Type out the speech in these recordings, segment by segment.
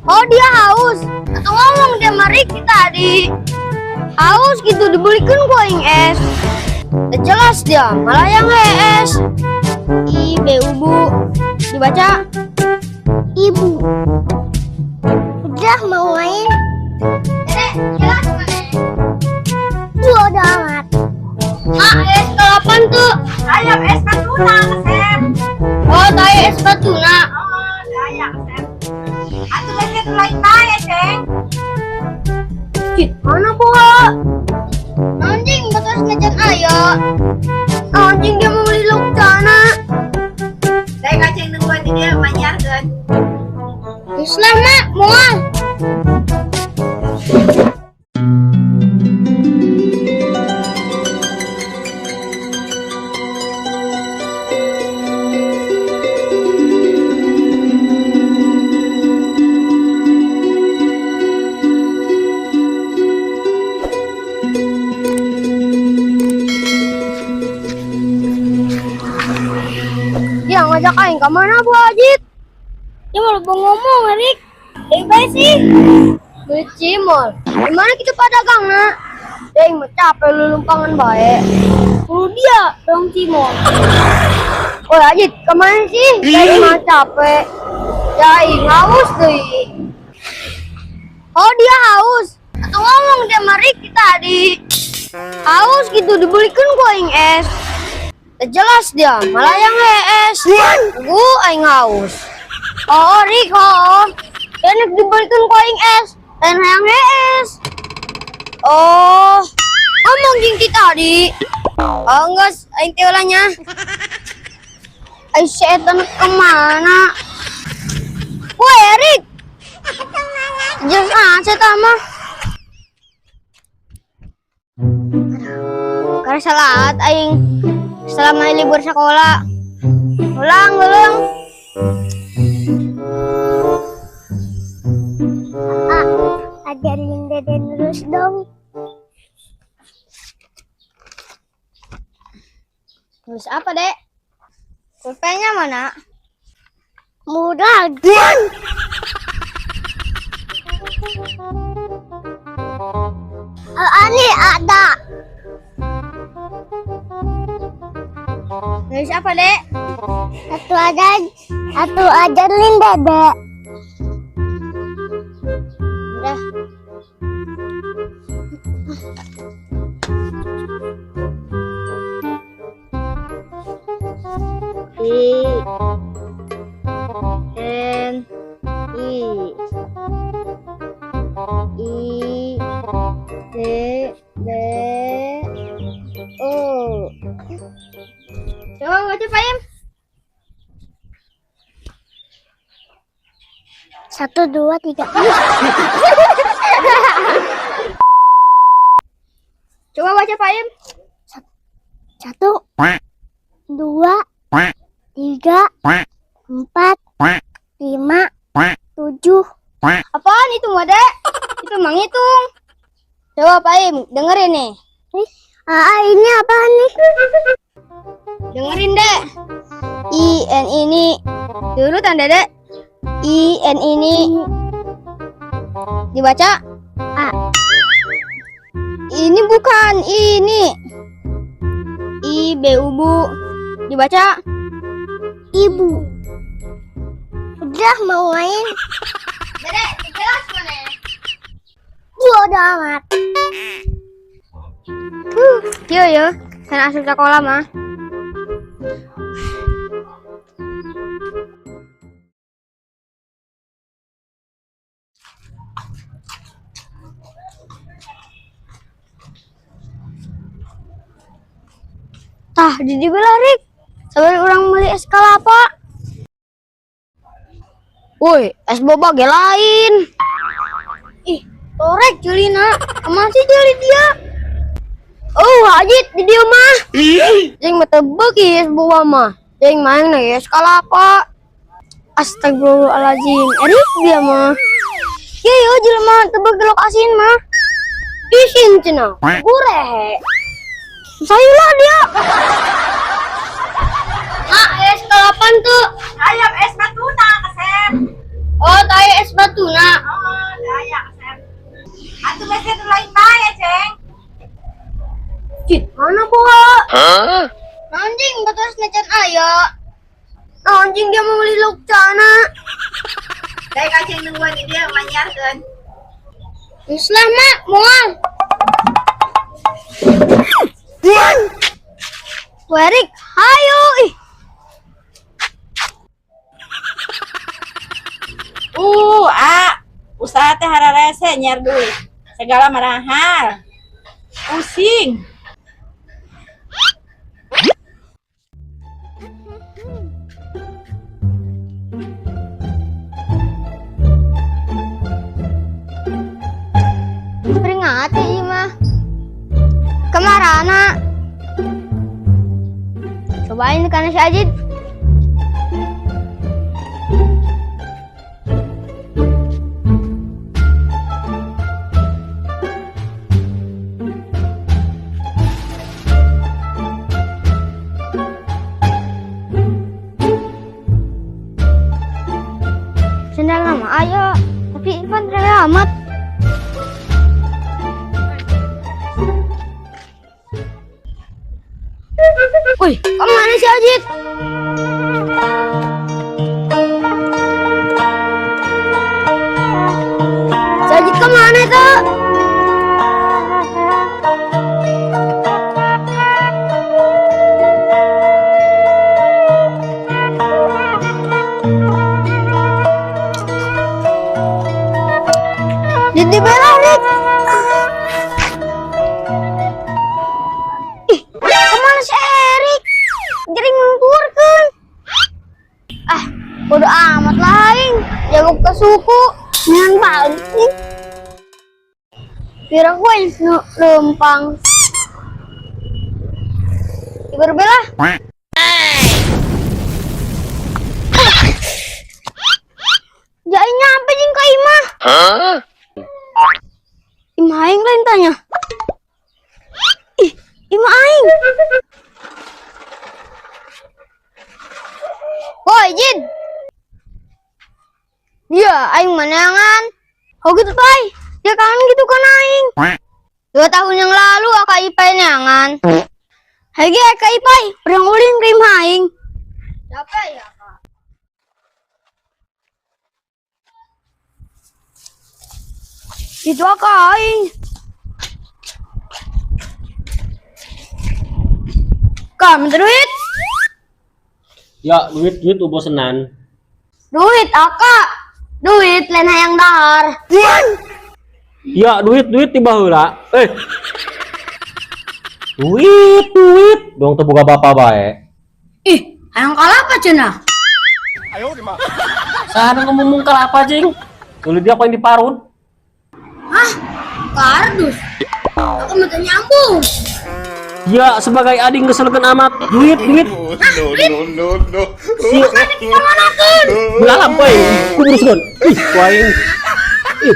Oh, dia haus. Atau ngomong dia mari kita di haus gitu dibelikan ku aing es. Teu jelas dia, malah yang es. I B U Bu. Dibaca Ibu. Udah mau main? Dede, jelas mana? Bodo amat. Ah, es kelapan tuh. Ayam es batuna, Kasep. Oh, tai es batuna. Oh, ayam Kasep. Atuh lagi lain bae, Ceng. Cit, mana bola? Anjing, betul ngejan ayo. Anjing dia mau beli lauk cana. Saya kaceng nungguan di dia manjarkeun. Islam mak, moal. Ya ngajak aing ke mana Bu Ajit? Ya malah mau ngomong, Erik. Baik sih. Beli cimol. Gimana kita pedagang, nak? Deng, mah capek lu lumpangan baik. Lu dia dong cimol. Oh, Ajit, kemana sih? Deng mah capek. Ya, aing haus deh. Oh, dia haus. Atau ngomong dia mari kita di haus gitu dibelikan ku aing es. Teu jelas dia, malah yang es. Gu aing haus. Oh, Rik, oh. Dia nek dibelikan ku aing es. Dan hayang es. Oh, ngomong jeung ti tadi. Oh, enggak, aing teh ulahnya. Ai setan kemana? Woi, Erik. Jelas ah, setan mah. Karena salat aing selama libur sekolah. Ulang, ulang. Ah, ajarin Dede nulis dong. Nulis apa, Dek? Pulpennya mana? Murah. Oh, ini ada. Nulis apa, Dek? Satu ajarin Dede. Udah. I N I I D D O. Coba baca, Pak Im. 1, 2, 3. Coba baca, Pak Im. 1, 2, 3, 4, 5, 7. Apaan itu, Dek? Itu menghitung. Coba Pak Im, dengerin nih. Ah, ini apaan nih? Dengerin, Dek. I N ini. Dulu tanda, Dek. I N ini. Dibaca A. Ini bukan ini. I B U Bu. Dibaca Ibu. Udah mau main? Dede, jelas mana? Bodo amat. Yo yo, sana asup sekolah mah. Tah, di dibelah, Rik. Sabar orang beli es kelapa. Woi, es boba ge lain. Ih, torek jelina. Kemana sih jeli dia? Oh, Ajit di dia mah. Jeung mah teu beuki es boba mah. Jeung main na es kelapa. Astagfirullahaladzim. Erik dia mah. Ye yo jelema teu beuki lok asin mah. Isin cenah. Gurehe. Sayulah dia. Ah, es kelapan tuh. Ayam es batuna, Kasep. Oh, tai es batuna. Anjing, batas na can aya. Anjing dia mau beli lauk cana. Daek Aceng nungguan di dia manyiarkeun. Geus lah, Mak, moal. Werik, hayu ih. Ah, usaha teh hararese nyiar duit. Segala marahal. Pusing. Peringati ieu mah. Kemarana? Cobain kana si Ajid. Sendal nama ayo, tapi Ivan rela amat. Wih, kemana si Ajit? Si Ajit kemana itu? Jadi bela, Rik. Ih, kemana si Erik? Jering ngeluarkan. Ah, bodo amat lah aing. Jawab ke suku. Nyan banget nih. Kira gue yang lempang. Ibu bela. Jadi nyampe jing ke imah. Imah aing lain tanya. Ih, imah aing. Woi, Jin. Dia aing menangan. Oh gitu, Pai. Dia kangen gitu kan aing. 2 tahun yang lalu aka Ipai neangan. Hei, aka Ipai, urang ulin ke imah aing. Siapa ya, Kak? Itu aka aing. Kak, minta duit. Ya, duit duit bosenan. Duit, aka. Duit lain hayang dahar. Ya, duit duit tiba heula. Duit, duit. Dong teu boga bapa bae. Ih, hayang kalapa cenah? Saha nu ngomong kalapa, Jing? Dulu dia paling diparut. Hah? Kardus? Aku minta nyambung. Ya, sebagai ading keselkeun amat. Duit, duit. Hah, duit? No, no, no. Si Belalap, woi. Ku teruskeun. Ih, ku aing. Ih.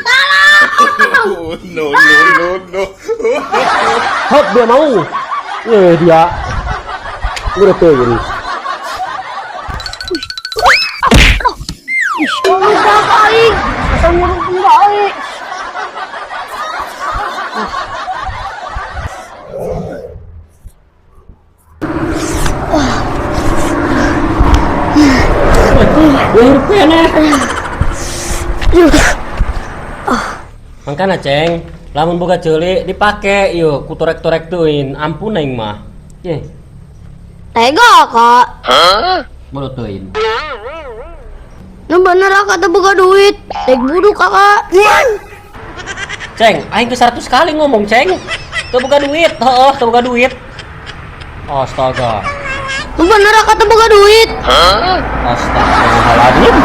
No, no, no, no. Hop, dia mau. Dia. Udah tuh gini. Ih, udah aing. Asal ngurung bae. Makana Ceng, lamun boga ceuli dipake yuk ku torek-torek teuin, ampun aing mah. Ye. Tega, Kak. Bodoh teuin. Nu bener akak teu boga duit. Dek buduk kakak. Ceng, aing ke 100 kali ngomong, Ceng. Teu boga duit, heeh, teu boga duit. Astaga. Nu bener akak teu boga duit. Astagfirullahaladzim.